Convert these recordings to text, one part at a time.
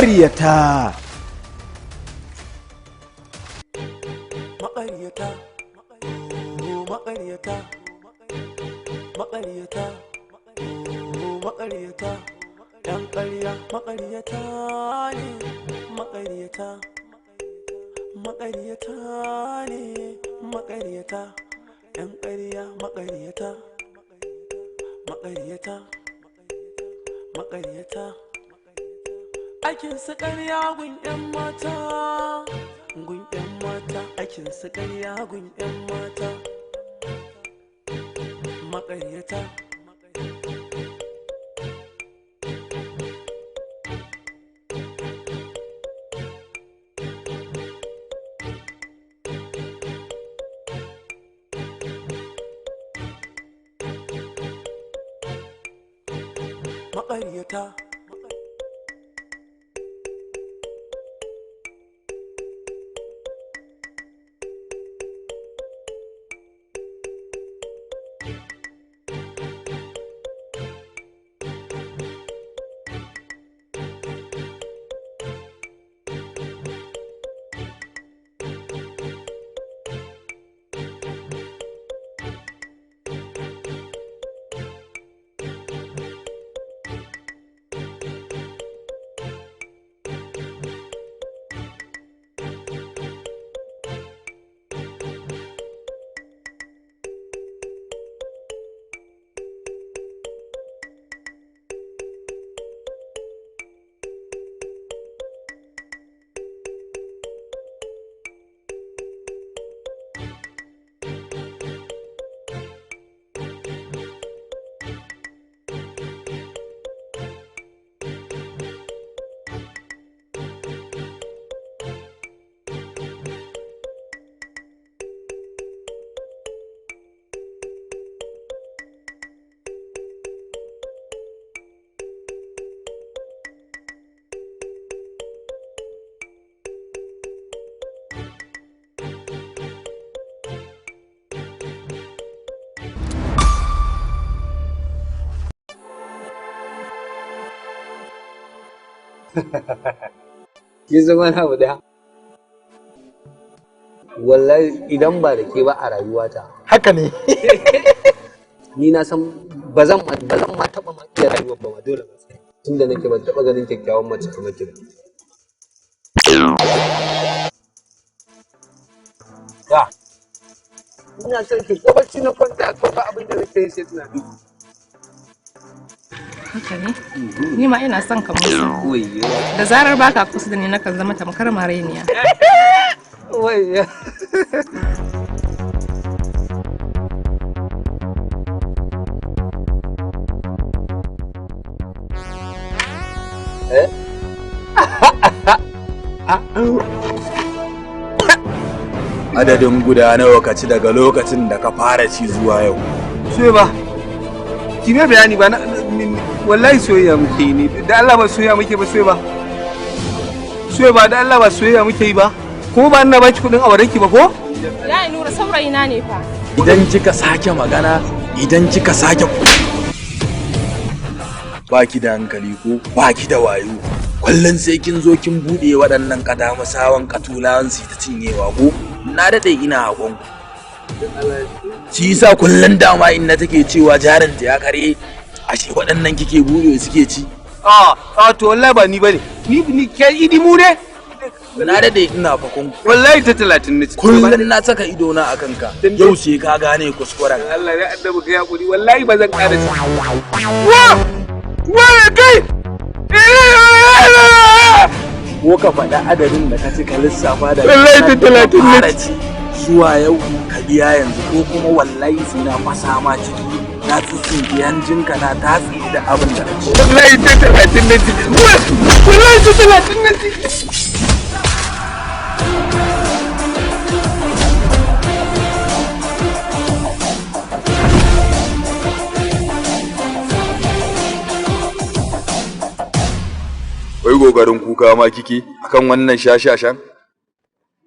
Maƙaryata. Maƙaryata, maƙaryata, maƙaryata, maƙaryata, ɗan ƙarya, maƙaryata ne, maƙaryata, maƙaryata ne, maƙaryata, ɗan ƙarya, maƙaryata, maƙaryata, maƙaryata. Aikin su ƙarya gun 'yan mata, gun 'yan mata, aikin su ƙarya gun 'yan mata, maƙaryata. Maƙaryata. Kin san wani abu daya? Wallahi idan ba da ke ba a rayuwata. Haka ne. Ni na san ba zan ma taɓa ma iya rayuwar ba ma, dole ba. Tunda nake ban taɓa ganin kyakkyawan mace kamar ki ba. Ya. Ina son ki, ko bacci na kwanta ko ba abin da nake yi sai tunani. Haka ne. Ni ma ina son ka, Musa. Wayyo. Da zarar baka kusa da ni, nakan zama tamkar marainiya. Wayyo. Eh? Adadin guda nawa ka ci daga lokacin da ka fara ci zuwa yau? Soyayya ba. Ki mai bayani ba na wallahi soyayya muke yi ne. Da Allah ba soyayya muke ba, soyayya ba. Soyayya ba, da Allah ba soyayya muke yi ba. Kuma ba ina baki kuɗin auren ki ba ko? Ya Nura, saurayina ne fa. Idan kika sake magana, idan kika sake, baki da hankali ko baki da wayo. Kullum sai kin zo kin buɗe waɗannan kadamasawan katulawan su ta cinyewa ko? Na daɗe ina hakon ku. Shi yasa kullum dama in na take cewa jarinta ya karye, ashe waɗannan kike buɗe suke ci. A a, to wallahi ba ni bane. Ni ke idi mu ne? Na daɗe ina fakon ku. Wallahi ta 30 ne. Kullum na saka ido na akan ka. Yau sai ka gane kuskuren. Allah ya annabi kai hakuri, wallahi ba zan ƙara ci. Wa! Wa kai! Ko ka faɗa adadin da ka ci, ka lissafa da Wallahi ta 30 ne. fara ci zuwa yau, ka biya yanzu, ko kuma wallahi sai na fasa ma ciki, na tsitsinke hanjinka, na tatsi da abin da ka ci. Wallahi ta 30 ne. Wallahi ta 30 ne. Wai gogarin kuka ma kike akan wannan shashashan?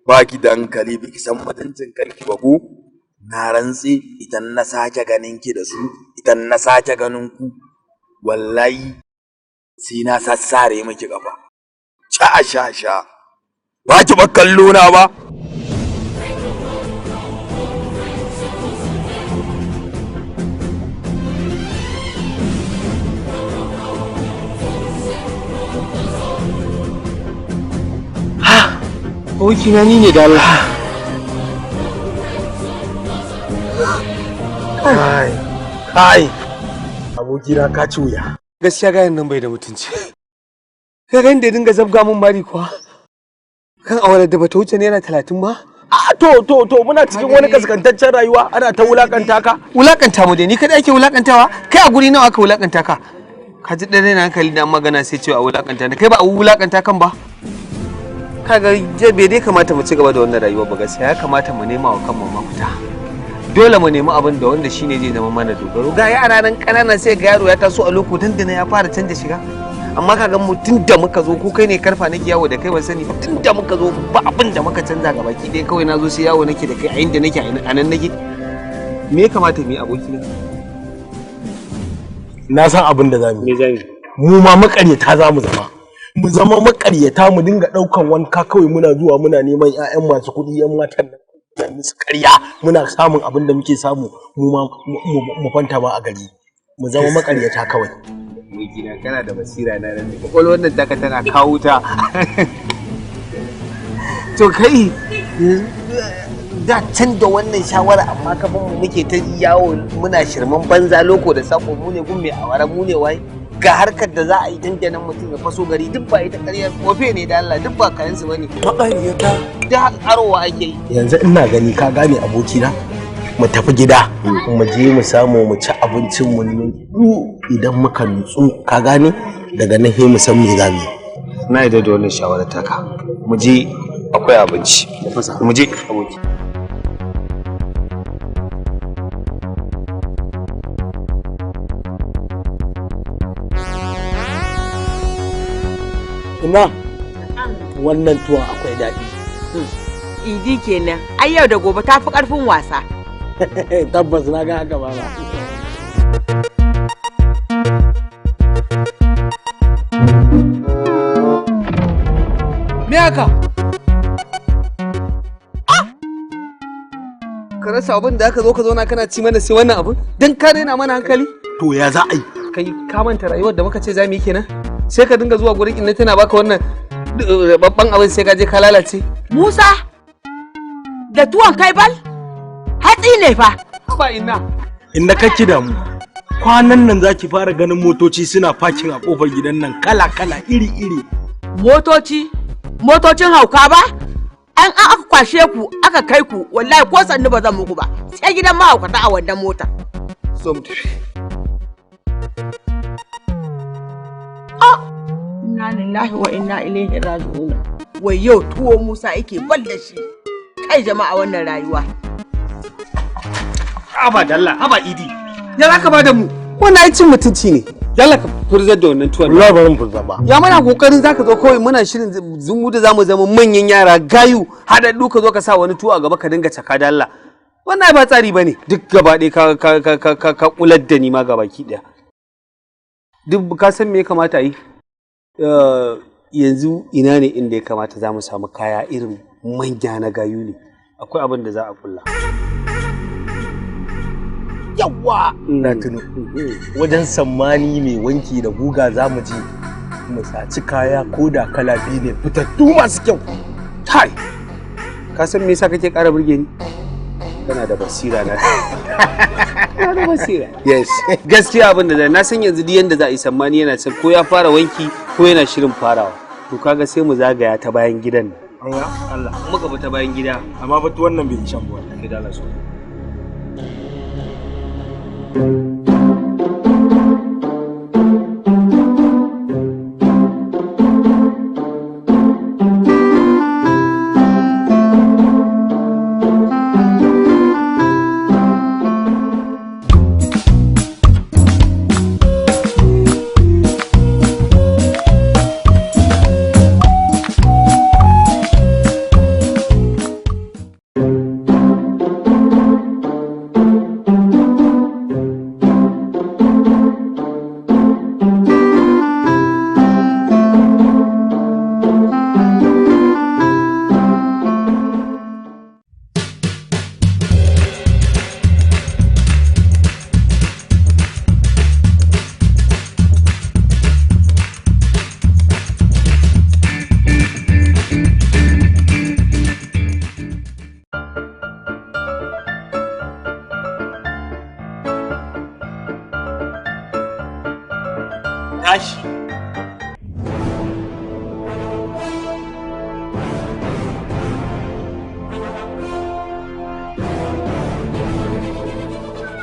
Baki da hankali, biki san mutuncin kanki ba ko? Na rantse idan na sake ganin ki da su, idan na sake ganin ku, wallahi sai na sassare miki kafa. Sha sha sha. Ba ki ba kallo na ba. Abokina ni ne da Allah. Kai, kai. Abokina ka ci wuya. Gaskiya gayan nan bai da mutunci. Ka ga inda ya dinga zabga mun mari kuwa. Kan awalar da bata wuce naira 30 ba. A to to to muna cikin wani kaskantaccen rayuwa ana ta wulakanta ka. Wulakanta mu dai, ni kadai ake wulakantawa? Kai a guri nawa aka wulakanta ka? Ka ji ɗan raina hankali na magana sai cewa a wulakanta ni. Kai ba a wulakanta kan ba. Kaga je bai dai kamata mu ci gaba da wannan rayuwar ba gaskiya, ya kamata mu nema wa kanmu mafita. Dole mu nemi abin da wanda shine zai zama mana dogaro. Ga yara nan ƙanana sai ga yaro ya taso a loko dandana ya fara canja shiga. Amma kaga mu tun da muka zo, ko kai ne karfa nake yawo da kai ban sani ba, tun da muka zo ba abin da muka canza ga baki dai, kawai na zo sai yawo nake da kai a inda nake a nan nake. Me ya kamata mu yi abokina? Na san abin da zamu yi. Me zamu yi? Mu ma makaryata za mu zama. Mu zama makaryata mu dinga daukan wanka kawai muna zuwa muna neman ƴaƴan masu kuɗi, ƴan matan nan muna musu ƙarya muna samun abin da muke samu, mu ma mu fanta ma a gari. Mu zama makaryata kawai. Abokina kana da basira na nan. Kwakwalwar nan taka tana kawo ta. To kai da can da wannan shawara amma kafin mu muke ta yawo muna shirman banza loko da sako, mu ne gun mai awara mu ne wai ga harkar da za a yi dandanan mutum ya faso gari, duk ba ita ƙaryar kofe ne da Allah, duk ba kayan su bane. Maƙaryata. Da arowa ake yi. Yanzu ina gani ka gane abokina, mu tafi gida mu je mu samu mu ci abincin mu nutsu, idan muka nutsu ka gane daga nan sai mu san me za mu yi. Na yarda da wannan shawarar taka, mu je akwai abinci, mu je aboki. Ina wannan tuwon akwai daɗi. Idi kenan, ai yau da gobe tafi karfin wasa. Tabbas na ga haka baba. Me haka? Ka rasa abin da aka zo ka zauna kana ci mana sai wannan abin? Don ka raina mana hankali? To ya za a yi? Kai ka manta rayuwar da muka ce za mu yi kenan? Sai ka dinga zuwa gurin inna tana baka wannan babban abin sai ka je ka lalace. Musa, da tuwon kai bal? Hatsi ne fa. Ba inna. Inna kake damu. Kwanan nan za ki fara ganin motoci suna fakin a kofar gidan nan kala-kala iri-iri. Motoci? Motocin hauka ba? An aka kwashe ku aka kai ku wallahi ko sannu ba zan muku ba. Sai gidan mahaukata a wannan mota. So mu tafi. Inna lillahi wa inna ilaihi raji'un. Wai yau tuwo Musa yake bal da shi. Kai jama'a wannan rayuwa. Haba dalla, haba Idi. Ya za ka bada mu? Wannan ai cin mutunci ne. Yalla ka furzar da wannan tuwon. Allah ba mu furza ba. Ya muna kokarin zaka zo kawai muna shirin zungu da zamu zama manyan yara gayu haɗaɗɗu, ka zo ka sa wani tuwo a gaba ka dinga caka da Allah. Wannan ba tsari bane. Duk gaba ɗaya ka ka ka ka ka, ka kular da ni ma gabaki ɗaya. Duk ka san me ya kamata yi? Yanzu ina ne inda ya kamata za mu samu kaya irin manya na gayu ne. Akwai abin da za a kulla. Yawwa! Na tuno. Wajen sammani mai wanki da guga za mu je mu saci kaya ko da kala biyu ne fitattu masu kyau. Tai! Ka san me yasa kake ƙara burge ni? Kana da basira na. Kana da basira. Yes. Gaskiya abin da zai na san yanzu duk yanda za a yi sammani yana can ko ya fara wanki ko yana shirin farawa. To kaga sai mu zagaya ta bayan gidan nan. Allah Allah. Muka bi ta bayan gida. Amma fa wannan bai shan ba wallahi. Kai da Allah so. Tashi.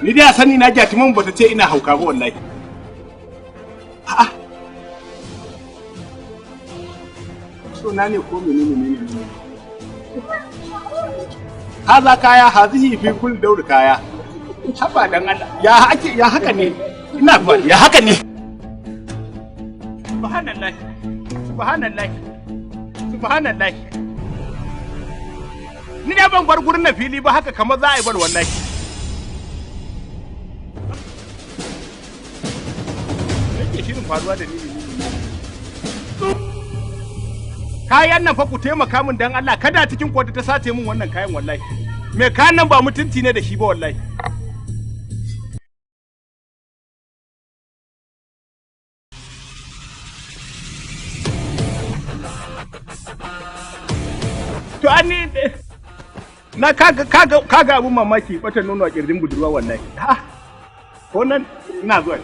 Ni dai a sani na gyatuman bata ce ina hauka ba wallahi. A'a. So na ne ko menene ne ne? Haza kaya hazihi fi kulli daur kaya. Haba dan Allah. Ya ake ya haka ne? Ina ba ya haka ne? Subhanallahi. Subhanallahi. Subhanallahi. Ni da ban bar gurin na fili ba haka kamar za a yi bar wallahi. Shirin faruwa da ni. Kayan nan fa ku taimaka min dan Allah, kada cikin kwata ta sace min wannan kayan wallahi. Me kayan nan ba mutunci ne da shi ba wallahi. To an ni na kaga kaga kaga abun mamaki bata nono a kirjin budurwa wallahi. Ha ko nan ina zuwa.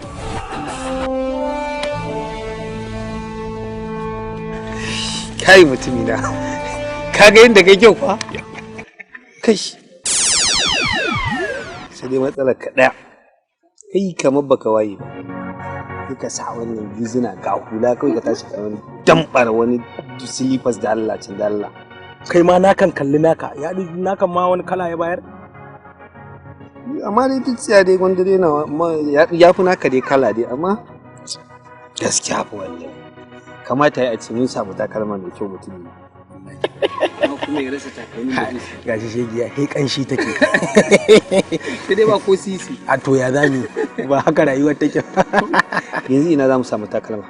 Kai mutumina, kaga yadda kai kyau fa? Kai sai dai matsalar ka ɗaya, kai kamar baka waye ba, sai ka sa wannan gizina ga hula kawai ka tashi ka wani damɓara wani silifas da Allah cin da Allah. Kai ma na kan kalli naka, ya naka ma wani kala ya bayar? Amma dai duk tsiya dai gwanda dai na ya fi naka dai kala dai, amma gaskiya fa wallahi. Kamata ya ce mun samu takalma mai kyau mutum ne. Kuma ya rasa takalmin da zai. Gashi shegiya, he kanshi take. Sai dai ba ko sisi. A to ya zami ba haka rayuwar take. Yanzu ina za mu samu takalma.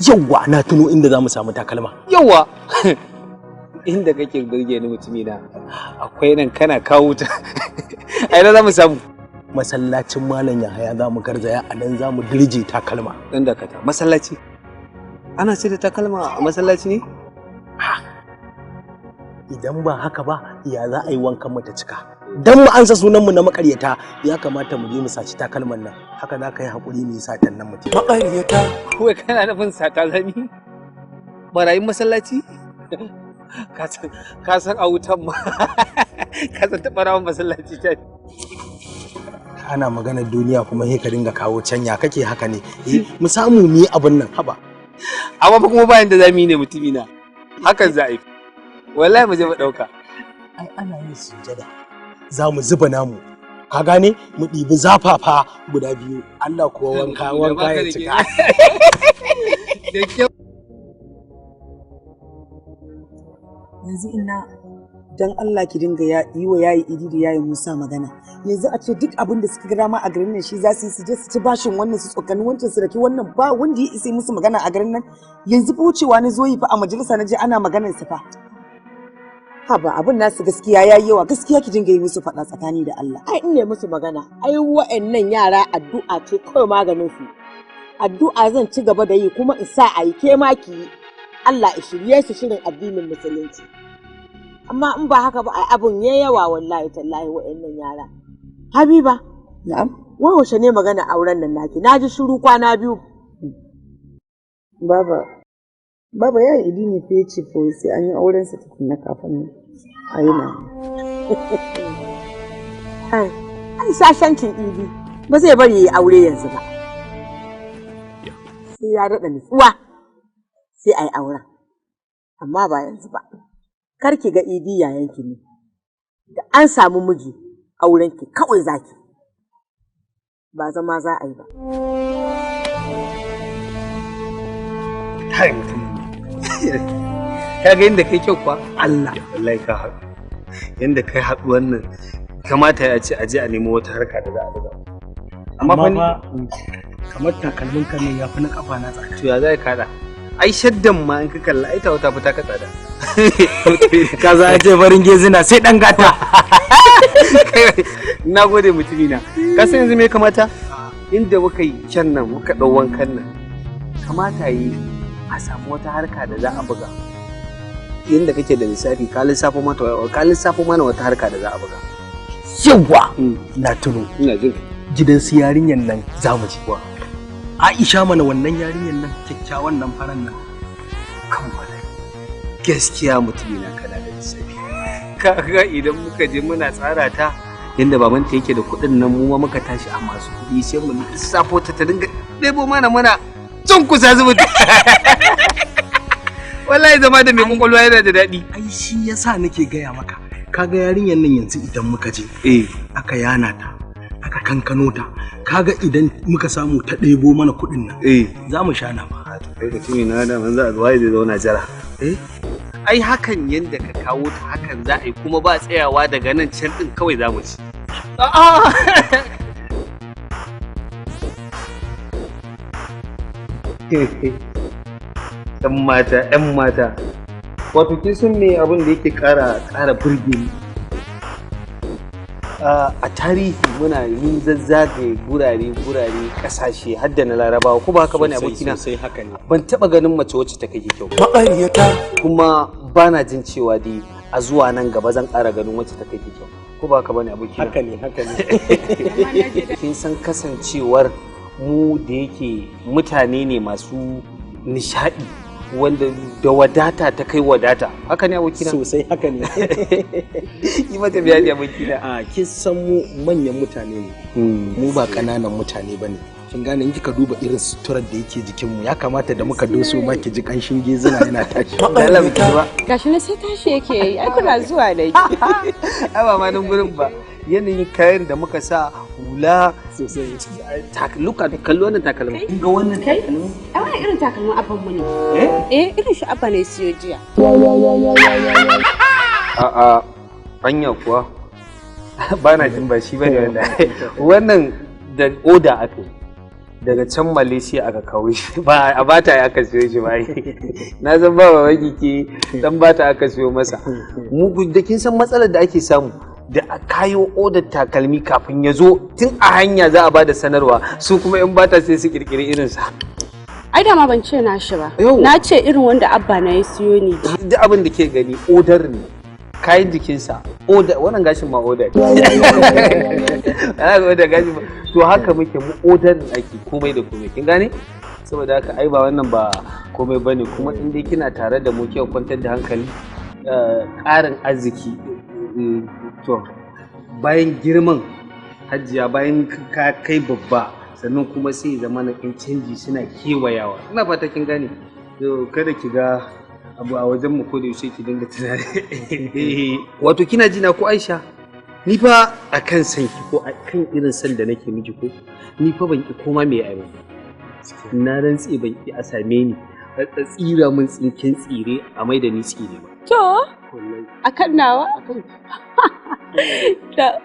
Yawwa na tuno inda za mu samu takalma. Yawwa. Inda kake burge ni mutumina. Akwai nan kana kawo ta. Ai na za mu samu. Masallacin Malam Yahaya za mu garzaya, a nan za mu dirje takalma. Dan dakata, masallaci? Ana sai da takalma a masallaci ne? Idan ba haka ba, ya za a yi wankan mu ta cika? Dan mu ansa sunan mu na makaryata, ya kamata mu je mu saci takalman nan. Haka za ka yi hakuri mu yi satan nan mutum. Makaryata. Kawai kana nufin sata zami? Barayin masallaci? Ka san a wutan ma. Ka san ta barawan masallaci ta. Ana maganar duniya kuma sai ka dinga kawo canya kake haka ne. Mu samu mu yi abin nan haba. Amma fa kuma bayan da zamu yi ne mutumina. Hakan za a yi. Wallahi mu je mu dauka. Ai ana yin sujada. Za mu zuba namu. Ka gane? Mu ɗibi zafafa guda biyu. Allah kuwa wanka wanka ya cika. Yanzu ina dan Allah ki dinga yi wa yayi Idi da yayi Musa magana. Yanzu a ce duk abin da suka ga dama a garin nan shi za su yi, su je su ci bashin wannan, su tsokani wancan, su raki wannan, ba wanda ya isa musu magana a garin nan. Yanzu fa wucewa na zo yi fa a majalisa na je ana maganar su fa. Haba abin nasu gaskiya yayi yawa, gaskiya ki dinga yi musu faɗa tsakani da Allah. Ai in ne musu magana, ai wa'annan yara addu'a ce kawai maganin su. Addu'a zan ci gaba da yi kuma in sa a yi, ke ma ki yi. Allah ya shirye su shirin addinin musulunci. Amma in ba haka ba ai abun ya yawa wallahi tallahi wa'annan yara. Habiba. Na'am. Wai wace ne magana auren nan naki? Na ji shiru kwana biyu. Baba ya Idi ne fa yace fa sai an yi auren sa tukunna kafin a yi na. Ai sashancin Idi ba zai bari yayi aure yanzu ba. Sai ya daɗa nutsuwa sai a yi auren. Amma ba yanzu ba. Kar ki ga Idi yayanki ne. Da an samu miji aurenki kawai zaki. Ba zama za a yi ba. Kai mutum. Ka ga yadda kai kyau kuwa? Allah. Wallahi ka haɗu. Yadda kai haɗu wannan kamata ya ce a je a nemo wata harka da za a buga. Amma fa ni kamar takalmin ka ne ya fi na kafa na tsada. To ya za ka haɗa? Ai shaddan ma in ka kalla ai ta wata fita ka tsada. Ka za a ce farin gezina sai ɗan gata. Na gode mutumina. Ka san yanzu me kamata? Inda muka yi kyan nan muka ɗau wankan nan. Kamata yi a samu wata harka da za a buga. Yanda kake da lissafi ka lissafo mata ka lissafo mana wata harka da za a buga. Yawwa! Na tuno. Ina jin. Gidan su yarinyan nan za mu je. Aisha mana, wannan yarinyan nan kyakkyawan nan, faran nan. Kan wallahi gaskiya mutumina kana da lissafi. Kaga idan muka je muna tsara ta yanda babanta yake da kuɗin nan, mu ma muka tashi a masu kuɗi, sai mu lissafo ta, ta dinga ɗebo mana, muna cin kusa zuba. Wallahi zama da mai kwakwalwa yana da daɗi. Ai shi yasa nake gaya maka, kaga yarinyar nan yanzu idan muka je, aka yana ta, aka kankano ta, kaga idan muka samu ta ɗebo mana kuɗin nan, za mu sha na ba. Kai mutumi na, da manzo a zuwa zai zauna jira. Eh, ai hakan yanda ka kawo ta hakan za a yi, kuma ba tsayawa, daga nan can din kawai za mu ci. A'a, ‘yan mata, ‘yan mata, wato kin san me abin da yake ƙara burge ni? A tarihi muna yin zazzagaye gurare gurare, ƙasashe, har da na Larabawa, ko ba haka bane abokina? Sosai, haka ne. Ban taɓa ganin mace wacce ta kai kyau ba. Maƙaryata. Kuma bana jin cewa dai a zuwa nan gaba zan ƙara ganin wacce ta kai kyau, ko ba haka bane abokina? Haka ne, haka ne. Kin san kasancewar mu da yake mutane ne masu nishaɗi, wanda da wadata ta kai wadata, haka ne abokina? Sosai, haka ne. Yi mata bayani, abokina. A kin san mu manyan mutane ne, mu ba ƙananan mutane ba ne, kin gane? In kika duba irin suturar da yake jikinmu, ya kamata da muka doso ma ki ji ƙanshin gezina yana tashi. Allah biki ba. Gashi na sai tashi yake yi, ai kuna zuwa da Ai ba ma nan gurin ba, yanayin kayan da muka sa, hula sosai. Luka, kallo wannan takalmin. Kin ga wannan Kai? takalmin? Ai wannan irin takalmin abban mu ne. Eh? Eh, irin shi abba ne siyo jiya. A'a, anya kuwa ba na jin ba shi bane wannan. Wannan da oda aka yi daga can Malaysia aka kawo shi, ba a bata ya aka siyo shi ba. Na san ba mamaki ke dan bata aka siyo masa. Mu da kin san matsalar da ake samu da a kayo odar takalmi, kafin ya zo tun a hanya za a ba da sanarwa, su kuma in bata sai su kirkiri irinsa. Ai dama ban ce na shi ba. Yau. Na ce irin wanda abba na ya siyo ne. Duk abin da ke gani odar ne, kayan jikinsa oda, wannan gashin ma oda ne. Ana ga oda gashin ma. To haka muke mu, odar ne ake komai da komai, kin gane? Saboda haka ai ba wannan ba komai bane. Kuma in dai kina tare da mu, kika kwantar da hankali, ƙarin arziki, to bayan girman hajjiya, bayan ka kai babba, sannan kuma sai ya zama na in canji suna kewayawa. Ina fata kin gane. To kada ki ga abu a wajen mu ko da yaushe ki dinga tunani. Wato kina jina ko Aisha, ni fa akan san ki, ko akan irin san da nake miki, ko ni fa ban ki koma me ai ba. Na rantse ban ki a same ni a tsira min tsinken tsire a mai da ni tsire ba. To, akan nawa? Da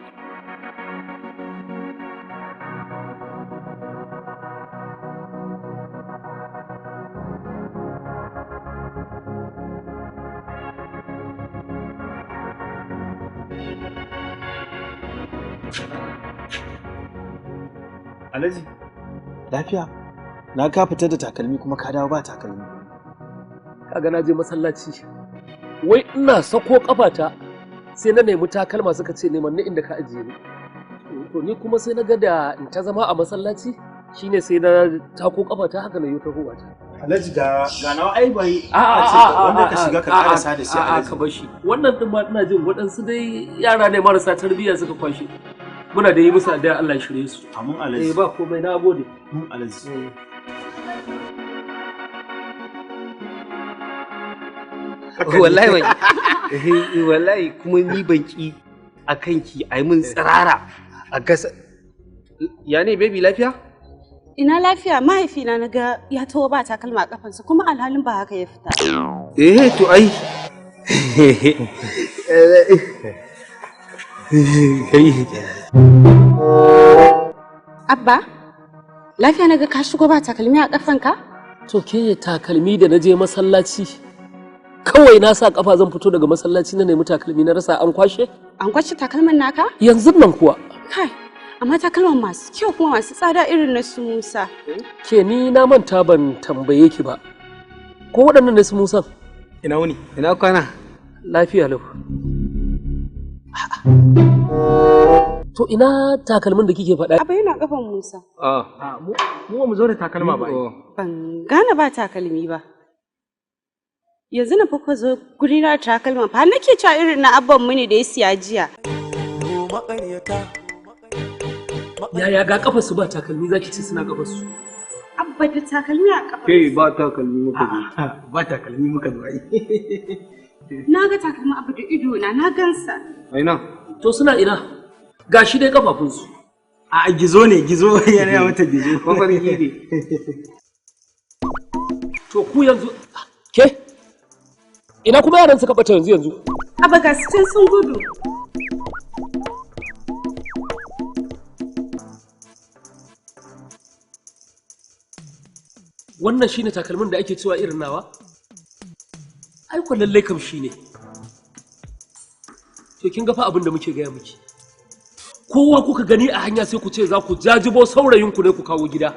Alhaji. Lafiya? Na ka fita da takalmi kuma ka dawo ba takalmi. Kaga na je masallaci. Wai ina sako kafata sai na nemi takalma, suka ce neman ni inda ka ajiye ni. To ni kuma sai na ga da in ta zama a masallaci, shine sai na tako kafata haka na yi ta ta. Alhaji, ga nawa, ai bai A'a, wanda ka shiga ka karasa da shi. A'a, Alhaji. ka bar shi. Wannan din ma ina jin waɗansu dai yara ne marasa tarbiyya suka kwashe. Muna da yi musu addu'a Allah ya shirye su. Amin Alhaji. Eh, ba komai, na gode. Amin Alhaji. Wallahi ban wallahi kuma ni ban ki a kanki a yi min tsirara a gasa. Ya ne baby, lafiya? Ina lafiya, mahaifina na ga ya taho ba takalma a kafansa, kuma alhalin ba haka ya fita. Eh, to ai kai. Abba, lafiya na ga ka shigo ba takalmi a kafanka? To ke, takalmi da na je masallaci, kawai na sa kafa zan fito daga masallaci na nemi takalmi na rasa, an kwashe? An kwashe takalman naka? Yanzu nan kuwa. Kai, amma takalman masu kyau kuma masu tsada irin na su Musa. Ke, ni na manta ban tambaye ki ba. Ko waɗannan ne su Musan? Ina wuni? Ina kwana? Lafiya lau. To ina takalmin da kike faɗa? Abba yana kafan Musa. A mu ba mu zo da takalma ba. Ban gane ba takalmi ba. Yanzu na fa zo guri na takalma fa nake cewa irin na abban mu ne da ya siya jiya. Yaya ga kafar su ba takalmi zaki ce suna kafar su? Abba da takalmi a kafa. Kai ba takalmi muka zo. Ba takalmi muka zo ai. Na ga takalmi abu da ido na na gansa. Aina. To suna ina? Gashi dai kafafunsu. A gizo ne gizo yana mata gizo. Mafarki ne. To ku yanzu ke ina kuma yaran suka bata yanzu yanzu? Abba ga su can sun gudu. Wannan shine takalmin da ake cewa irin nawa? Ai ko lallai kam shine. To kin ga fa abin da muke gaya miki. Kowa kuka gani a hanya sai ku ce za ku jajibo saurayinku ne ku kawo gida.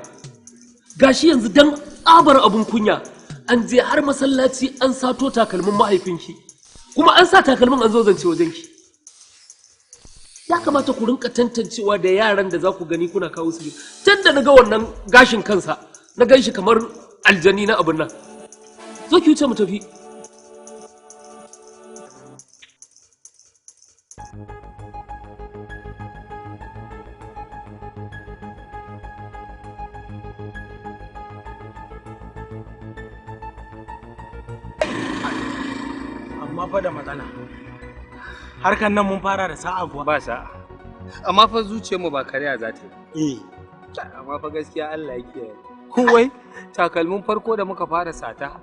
Gashi yanzu dan tsabar abun kunya an je har masallaci an sato takalmin mahaifinki kuma an sa takalmin an zo zance wajenki. Ya kamata ku rinka tantancewa da yaran da za ku gani kuna kawo su. Tun da na ga wannan gashin kansa na gan shi kamar aljani na abun nan. Zo ki wuce mu tafi. Amma fa da matsala. Harkan nan mun fara da sa'a kuwa. Ba sa'a. Amma fa zuciyarmu ba karya za ta yi. Amma fa gaskiya Allah ya kiyaye. Wai takalmin farko da muka fara sata.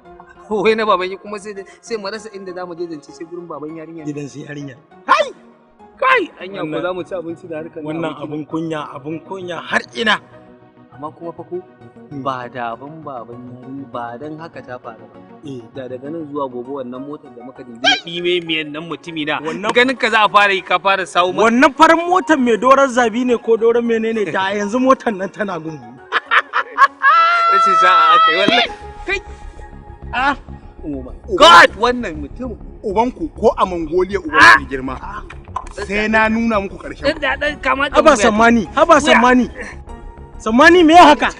Wai na baban kuma sai mu rasa inda zamu je zance sai gurin baban yarinya. Gidan sai yarinya. Kai! Kai! Anya ko zamu ci abinci da harkar wannan abun kunya abun kunya har ina. Amma kuma fa ko ba da ban baban yarinya ba dan haka ta faru ba. Da daga nan zuwa gobe wannan motar da muka jingina ɗime miyan nan mutumi na ganin ka za a fara yi ka fara sawo wannan farin motar mai doron zabi ne ko doron menene da yanzu motar nan tana gungu. Rashin sa'a aka yi wallahi. Kai! Ah! God! Wannan mutum. Ubanku ko a Mongolia ubanku girma. Sai na nuna muku ƙarshen. Haba sammani, haba sammani. Sammani me haka?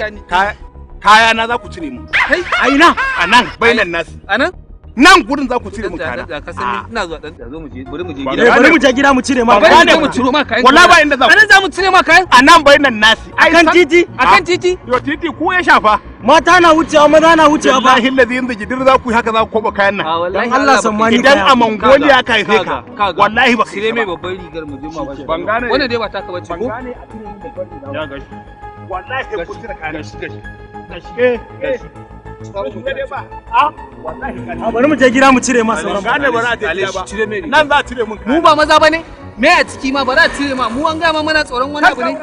Kaya na za ku cire mu. Kai! A ina? A nan, bainan nasu. A nan? Nan gurin za ku cire mu kana. Ka san ina zuwa dan zo mu je bari mu je gida. Bari mu je gida mu cire ma. Bari mu ciro ma kayan. Wallahi ba inda za ku. Anan za mu cire ma kayan. A nan bainan nasi. Akan titi? Akan titi. Yo titi ku ya shafa. Mata na wucewa maza na wucewa ba. Wallahi lazi yanzu gidir za ku yi haka za ku koba kayan nan. Dan Allah sammani. Idan a Mongolia ka haife ka. Wallahi ba. Cire mai babban rigar mu je ma ba. Ban gane. Wannan dai ba taka bace ko? Ban gane a cire min babban rigar. Ya gashi. Wallahi sai ku cire kayan. Gashi gashi. Gashi. Gashi. Bari mu je gida mu cire ma sauran. Gane ba za a je gida ba. Nan za a cire mun. Mu ba maza bane? Me a ciki ma ba za a cire ma mu an gaya ma muna tsoron wani abu ne?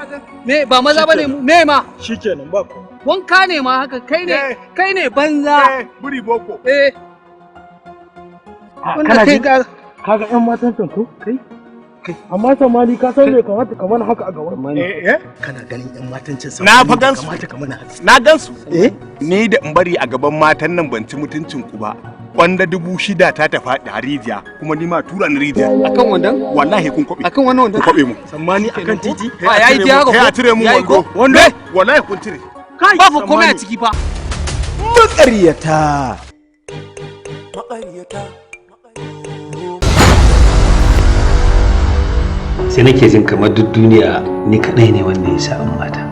Me ba maza bane mu me ma? Shikenan ba ko. Wanka ne ma haka kai ne kai ne banza. Buri boko. Eh. Kana ji kaga ƴan matan can ko kai? Amma samani ka san bai kamata ka mana haka a gaban. Eh Kana ganin ƴan matan can Na fa gansu. Kamata ka mana haka. Na gansu. Eh? Ni da in bari a gaban matan nan ban ci mutuncin ku ba. Kwanda 6,000 ta ta faɗi a rijiya kuma ni ma tura ni rijiya. Akan wandan? Wallahi kun kwabe. Akan wannan wandan? Kun kwabe mu. Sammani akan titi? Ba yayi ji haka ko? Sai a cire mu wando. Wando? Wallahi kun cire. Kai Ba fa komai a ciki fa. Maƙaryata. Maƙaryata. Sai nake jin kamar duk duniya ni kadai ne wanda ya sa'an mata.